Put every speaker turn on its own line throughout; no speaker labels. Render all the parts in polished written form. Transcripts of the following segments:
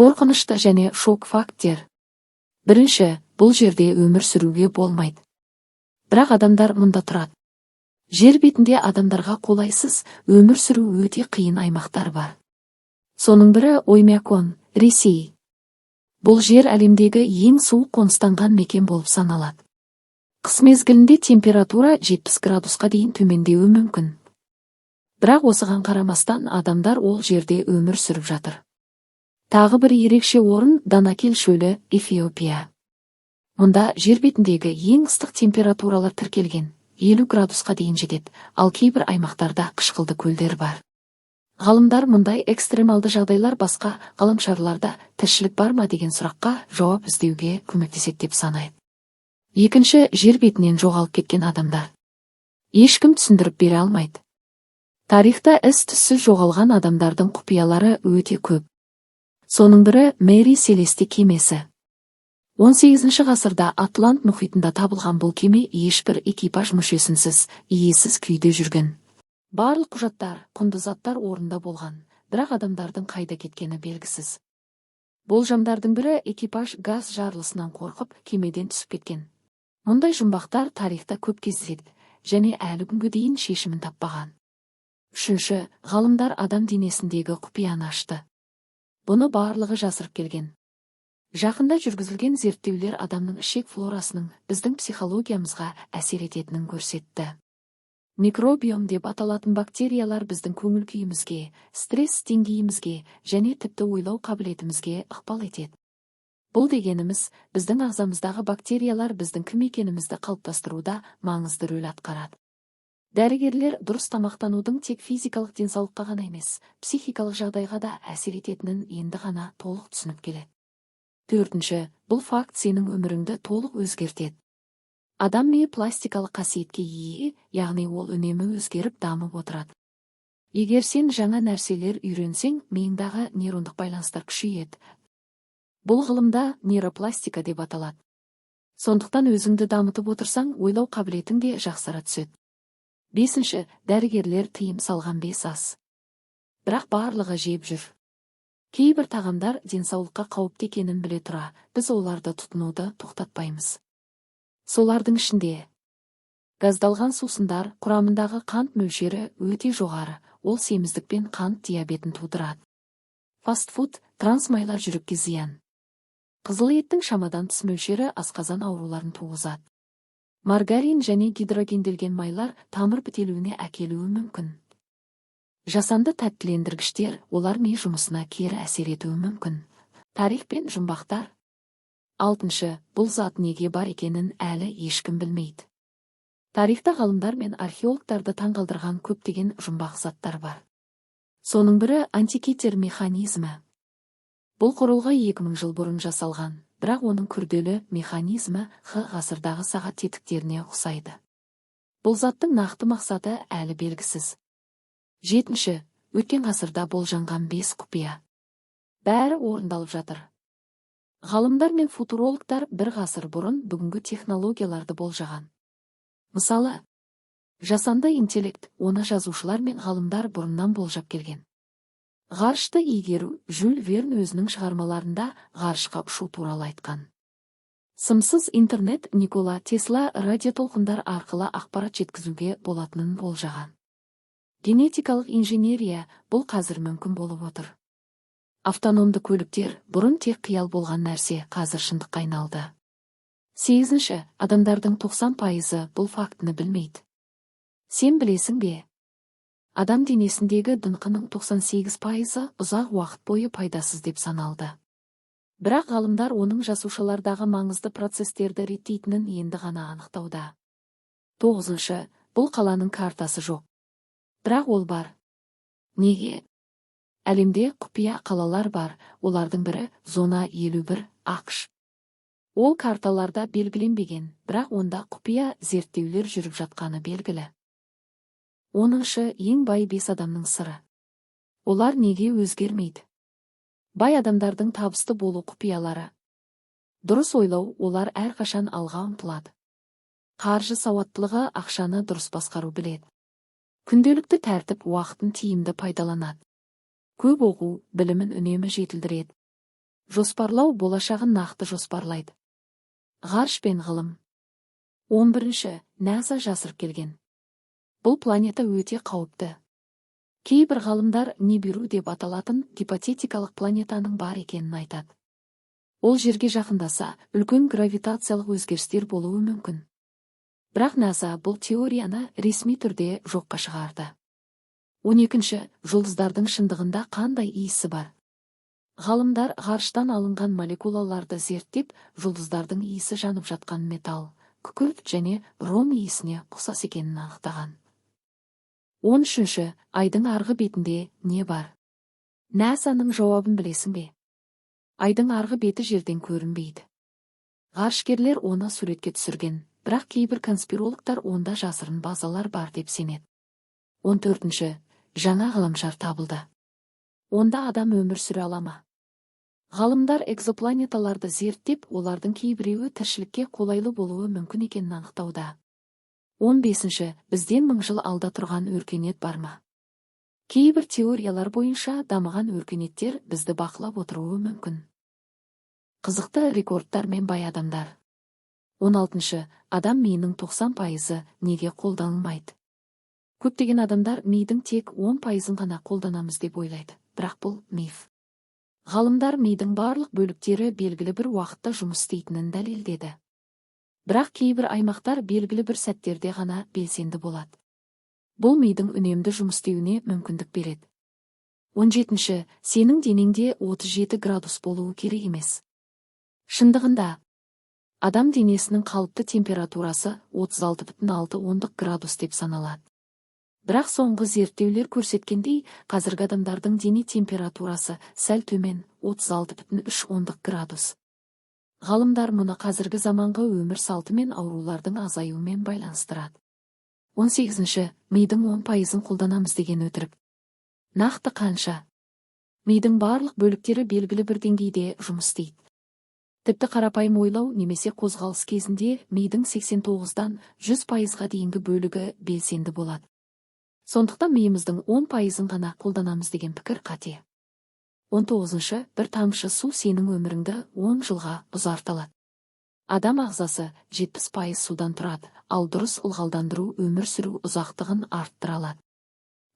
Қорқынышты және шок факттер. Бірінші, бұл жерде өмір сүруге болмайды. Бірақ адамдар мұнда тұрады. Жер бетінде адамдарға қолайсыз, өмір сүру өте қиын аймақтар бар. Соның бірі – Оймякон, Ресей. Бұл жер әлемдегі ең суық қоныстанған мекен болып саналады. Қыс мезгілінде температура 70 градусқа дейін төмендеуі мүмкін. Бірақ осыған қарамастан адамдар ол жерде өмір сүріп жатыр. Тағы бір ерекше орын – Данакил шөлі, Эфиопия. Мұнда жер бетіндегі ең ыстық температуралар тіркелген, 50 градусқа дейін жетеді, ал кейбір аймақтарда қышқылды көлдер бар. Ғалымдар мұндай экстремалды жағдайлар басқа ғаламшарларда тіршілік бар ма деген сұраққа жауап іздеуге көмектеседі деп санайды. Екінші, жер бетінен жоғалып кеткен адамдар. Ешкім түсіндіріп бере алмайды. Тарихта із-түзсіз жоғалған адамдардың құпиялары өте көп. Соның бірі – Мэри Селесте кемесі. 18 ғасырда Атлант мұхитында табылған бұл кеме ешбір экипаж мүшесінсіз, иесіз күйде жүрген. Барлық құжаттар, құнды заттар орнында болған, бірақ адамдардың қайда кеткені белгісіз. Болжамдардың бірі: экипаж газ жарылысынан қорқып, кемеден түсіп кеткен. Мұндай жұмбақтар тарихта көп кездеседі және әлі күнге дейін шешімін таппаған. Үшінші, ғалымдар адам денесіндегі құпияны ашты. Бұны барлығы жасырып келген. Жақында жүргізілген зерттеулер адамның ішек флорасының біздің психологиямызға әсер ететінін көрсетті. Микробиом деп аталатын бактериялар біздің көңіл күйімізге, стресс деңгейімізге және тіпті ойлау қабілетімізге ықпал етеді. Бұл дегеніміз, біздің ағзамыздағы бактериялар біздің кім екенімізді қалыптастыруда маңызды рөл атқарады. Дәрігерлер дұрыс тамақтанудың тек физикалық денсаулыққа ғана емес, психикалық жағдайға да әсер ететінін енді ғана толық түсініп келеді. Төртінші, бұл факт сенің өміріңді толық өзгертеді. Адам миы пластикалық қасиетке ие, яғни ол үнемі өзгеріп, дамып отырады. Егер сен жаңа нәрселер үйренсең, миыңдағы нейрондық байланыстар күшейеді. Бұл ғылымда нейропластика деп аталады. Сондықтан өзіңді дамытып отырсаң, ойлау қабілетің де жақсара түседі. Бесінші, дәрігерлер тыйым салған бес ас. Бірақ барлығы жеп жүр. Кейбір тағамдар денсаулыққа қауіпті екенін біле тұра, біз оларды тұтынуды тоқтатпаймыз. Солардың ішінде газдалған сусындар. Құрамындағы қант мөлшері өте жоғары, ол семіздік пен қант диабетін тудырады. Фастфуд, трансмайлар жүрекке зиян. Қызыл еттің шамадан тыс мөлшері асқазан ауруларын туғызады. Маргарин және гидрогенделген майлар тамыр бітелуіне әкелуі мүмкін. Жасанды тәттілендіргіштер, олар ми жұмысына кері әсер етуі мүмкін. Тарих пен жұмбақтар. Алтыншы, бұл зат неге бар екенін әлі ешкім білмейді. Тарихта ғалымдар мен археологтарды таңғалдырған көптеген жұмбақ заттар бар. Соның бірі – Антикитер механизмі. Бұл құрылғы 2000 жыл бұрын жасалған, бірақ оның күрделі механизмі Х ғасырдағы сағат тетіктеріне ұқсайды. Бұл заттың нақты мақсаты әлі белгісіз. Жетінші, өткен ғасырда болжанған бес құпия. Бәрі орындалып жатыр. Ғалымдар мен футурологтар бір ғасыр бұрын бүгінгі технологияларды болжаған. Мысалы, жасанды интеллект, оны жазушылар мен ғалымдар бұрыннан болжап келген. Ғарышты игеру: Жюль Верн өзінің шығармаларында ғарышқа ұшу туралы айтқан. Сымсыз интернет: Никола Тесла радиотолқындар арқылы ақпарат жеткізуге болатынын болжаған. Генетикалық инженерия, бұл қазір мүмкін болып отыр. Автономды көліктер, бұрын тек қиял болған нәрсе қазір шындыққа айналды. Сегізінші, адамдардың 90 пайызы бұл фактіні білмейді. Сен білесің бе? Адам денесіндегі ДНҚ-ның 98 пайызы ұзақ уақыт бойы пайдасыз деп саналды. Бірақ ғалымдар оның жасушалардағы маңызды процестерді реттейтінін енді ғана анықтауда. Тоғызыншы, бұл қаланың картасы жоқ. Бірақ ол бар. Неге? Әлемде құпия қалалар бар, олардың бірі – Зона 51, АҚШ. Ол карталарда белгіленбеген, бірақ онда құпия зерттеулер жүріп жатқаны белгілі. 10-шы, ең бай бес адамның сыры. Олар неге өзгермейді? Бай адамдардың табысты болу құпиялары. Дұрыс ойлау: олар әрқашан алға ұмтылады. Қаржы сауаттылығы: ақшаны дұрыс басқару біледі. Күнделікті тәртіп: уақытын тиімді пайдаланады. Көп оқу: білімін үнемі жетілдіреді. Жоспарлау болашағын нақты жоспарлайды. Ғарыш пен ғылым. 11-ші. НАСА жасырып келген. Бұл планета өте қауіпті. Кейбір ғалымдар Нибиру деп аталатын гипотетикалық планетаның бар екенін айтады. Ол жерге жақындаса, үлкен гравитациялық өзгерістер болуы мүмкін. Бірақ НАСА бұл теорияны ресми түрде жоққа шығарды. 12-ші. Жұлдыздардың шындығында қандай иісі бар? Ғалымдар ғарыштан алынған молекулаларды зерттеп, жұлдыздардың иісі жанып жатқан металл, күкірт және бром иісіне ұқсас екенін анықтаған. 13-ші. Айдың арғы бетінде не бар? НАСАның жауабын білесің бе? Айдың арғы беті жерден көрінбейді. Ғарышкерлер оны суретке түсірген, бірақ кейбір конспирологтар онда жасырын базалар бар деп сенеді. 14-ші. Жаңа ғаламшар табылды. Онда адам өмір сүре ала ма? Ғалымдар экзопланеталарды зерттеп, олардың кейбіреуі тіршілікке қолайлы болуы мүмкін екенін анықтауда. 15-ші. Бізден 1000 жыл алда тұрған өркениет бар ма? Кейбір теориялар бойынша, дамыған өркениеттер бізді бақылап отыруы мүмкін. Қызықты рекордтар мен бай адамдар. 16-шы. Адам миының 90%-ы неге қолданылмайды? Көптеген адамдар мидың тек 10%-ын ғана қолданамыз деп ойлайды, бірақ бұл миф. Ғалымдар мидың барлық бөліктері белгілі бір уақытта жұмыс істейтінін дәлелдеді. Бірақ кейбір аймақтар белгілі бір сәттерде ғана белсенді болады. Бұл мидың үнемді жұмыс істеуіне мүмкіндік береді. 17-ші. Сенің денеңде 37 градус болуы керек емес. Шындығында, адам денесінің қалыпты температурасы 36,6 градус деп саналады. Бірақ соңғы зерттеулер көрсеткендей, қазіргі адамдардың дене температурасы сәл төмен, 36,3 градус. Ғалымдар мұны қазіргі заманғы өмір салты мен аурулардың азаюымен байланыстырады. 18-ші. Мидың 10%-ын қолданамыз деген өтірік. Нақты қанша? Мидың барлық бөліктері белгілі бір деңгейде жұмыс істейді. Тіпті қарапайым ойлау немесе қозғалыс кезінде мидың 89-дан 100%-ға дейінгі бөлігі белсенді болады. Сондықтан миымыздың 10%-ын ғана қолданамыз деген пікір қате. 19-шы. Бір тамшы су сенің өміріңді 10 жылға ұзарта алады. Адам ағзасы 70% судан тұрады, ал дұрыс ылғалдандыру өмір сүру ұзақтығын арттыра алады.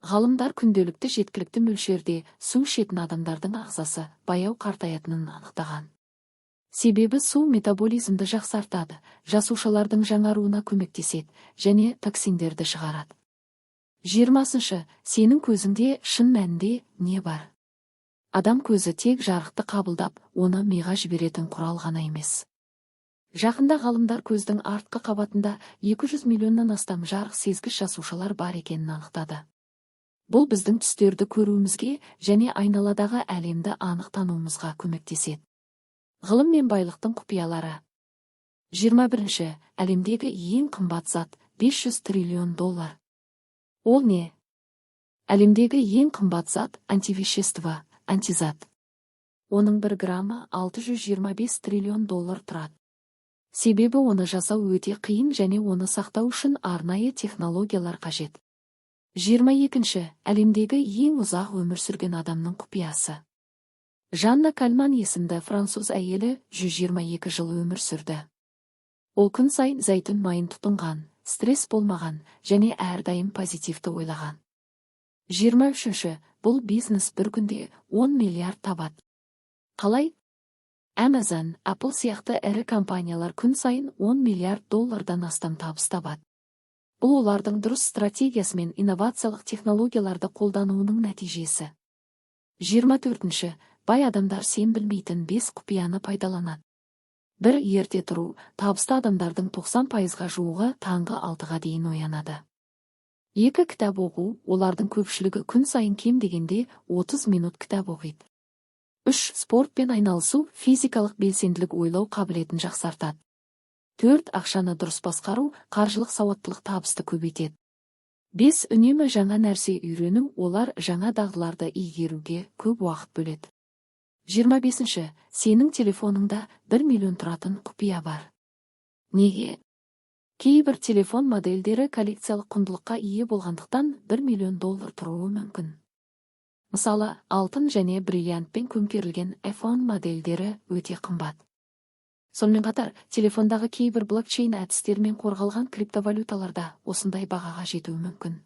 Ғалымдар күнделікті жеткілікті мөлшерде су ішетін адамдардың ағзасы баяу қартаятынын анықтаған. Себебі су метаболизмді жақсартады, жасушалардың жаңаруына көмектеседі және токсиндерді шығарады. 20-шы. Сенің көзіңде шын мәнінде не бар? Адам көзі тек жарықты қабылдап, оны миға жіберетін құрал ғана емес. Жақында ғалымдар көздің артқы қабатында 200 миллионнан астам жарық сезгіш жасушалар бар екенін анықтады. Бұл біздің түстерді көруімізге және айналадағы әлемді анық тануымызға көмектеседі. Ғылым мен байлықтың құпиялары. 21-ші. Әлемдегі ең қымбат зат 500 триллион доллар. Ол не? Әлемдегі ең қымбат зат – антивещество, антизат. Оның бір граммы 625 триллион доллар тұрады. Себебі оны жасау өте қиын және оны сақтау үшін арнайы технологиялар қажет. 22-ші. Әлемдегі ең ұзақ өмір сүрген адамның құпиясы. Жанна Кальман есімді француз әйелі 122 жыл өмір сүрді. Ол күн сайын зәйтүн майын тұтынған, стресс болмаған және әрдайым позитивті ойлаған. 23-ші. Бұл бизнес бір күнде 10 миллиард табады. Қалай? Amazon, Apple сияқты ірі компаниялар күн сайын 10 миллиард доллардан астам табыс табады. Бұл олардың дұрыс стратегиясы мен инновациялық технологияларды қолдануының нәтижесі. 24-ші. Бай адамдар сен білмейтін 5 құпияны пайдаланады. Бір, ерте тұру. Табысты адамдардың 90%-ға жуығы таңғы 6-ға дейін оянады. Екі, кітап оқу. Олардың көпшілігі күн сайын кем дегенде 30 минут кітап оқиды. Үш, спортпен айналысу. Физикалық белсенділік ойлау қабілетін жақсартады. Төрт, ақшаны дұрыс басқару. Қаржылық сауаттылық табысты көбейтеді. Бес, үнемі жаңа нәрсе үйрену. Олар жаңа дағдыларды игеруге көп уақыт бөледі. 25-ші. Сенің телефоныңда 1 миллион тұратын құпия бар. Неге? Кейбір телефон модельдері коллекциялық құндылыққа ие болғандықтан 1 миллион доллар тұруы мүмкін. Мысалы, алтын және бриллиантпен көмкерілген iPhone модельдері өте қымбат. Сонымен қатар, телефондағы кейбір блокчейн әдістерімен қорғалған криптовалюталар да осындай бағаға жетуі мүмкін.